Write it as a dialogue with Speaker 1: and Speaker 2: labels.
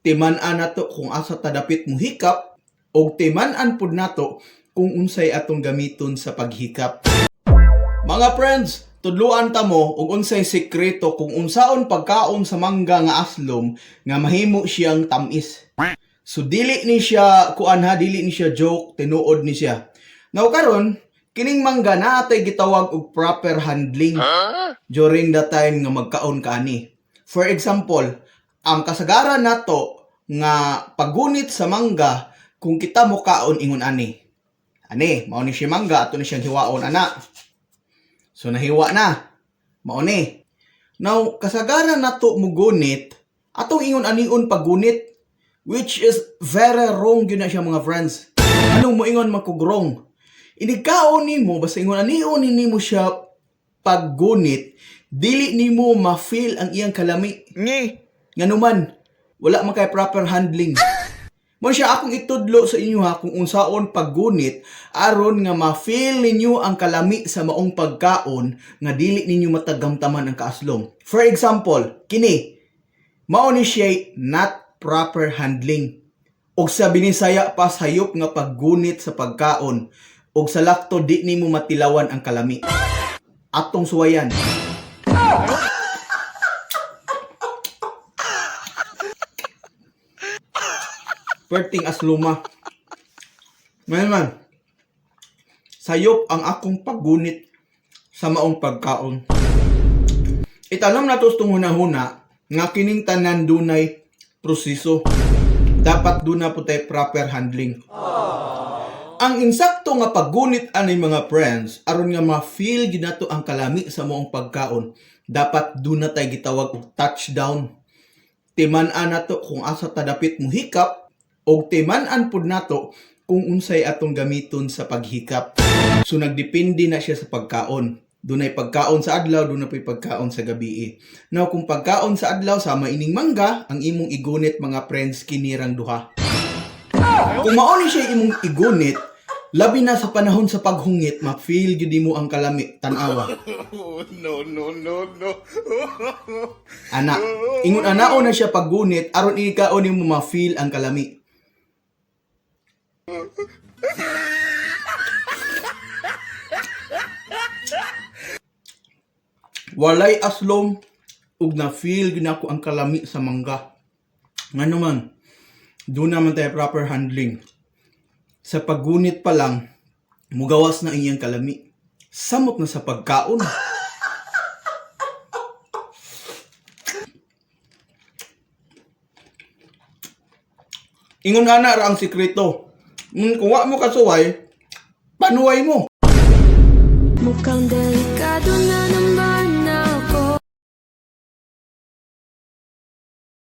Speaker 1: Timan-an nato kung asa ta dapit muhikap og timan-an pud nato kung unsay atong gamiton sa paghikap. Mga friends, tudluan ta mo og unsay sekreto kung unsaon pagkaon sa mangga nga aslom nga mahimo siyang tamis. So dili ni siya kuan ha, dili ni siya joke, tinuod ni siya. Now karon, kining mangga naa tay gitawag og proper handling during the time nga magkaon ka ani. For example, ang kasagaran nato nga paggunit sa mangga kung kita mo kaon ingon ani. Ani, mao ni siya mangga, ato ni siyang hiwaon ana. So nahiwa na. Mao ni. Now, kasagaran nato mugunit, atong ingon anion paggunit, which is very wrong gyud na siya, mga friends. Anong moingon man kog wrong? Inigkaon nimo basta ingon anion nimo siya paggunit, dili nimo ma-feel ang iyang kalami.
Speaker 2: Ngi.
Speaker 1: Nganuman, wala man kay proper handling. Mo siya akong itudlo sa inyo ha kung unsaon paggunit aron nga ma-feel ninyo ang kalami sa maong pagkaon nga dili ninyo matagamtaman ang kaaslom. For example, kini mao ni siya not proper handling. Og sa Binisaya pa, sayop nga paggunit sa pagkaon og sa lakto di nimo matilawan ang kalami. Atong suwayan. Perting asluma. Ngayon man, sayop ang akong paggunit sa maong pagkaon. Itanong nato sa hunahuna nga kining tanan dunay proseso. Dapat duna po tay proper handling. Ang insakto nga paggunit ani, mga friends, aron nga ma-feel gyud nato ang kalami sa maong pagkaon, dapat duna tay gitawag og touchdown. Timan-an nato kung asa ta dapit muhikap og timan-an pud nato kung unsay atong gamiton sa paghikap. So nagdepende na siya sa pagkaon. Dunay pagkaon sa adlaw, dunay po'y pagkaon sa gabi. Now kung pagkaon sa adlaw sama ining mangga, ang imong igunit, mga friends, kinirang duha. Kung mao ni siya imong igunit, labi na sa panahon sa paghungit, ma-feel gyud mo ang kalami, tan-awa.
Speaker 2: No, no, no, no.
Speaker 1: Ana, ingon anao na siya paggunit aron ikaon nimo ma-feel ang kalami. Walay aslom ug na-feel gyud nako ang kalami sa mangga. Ngano man, duna man tayo proper handling. Sa paggunit pa lang, mugawas na iyang kalami. Samot na sa pagkaon. Ingon ana ra ang sikreto. Kung wa mo kasuway, panuway mo.
Speaker 3: Mukhang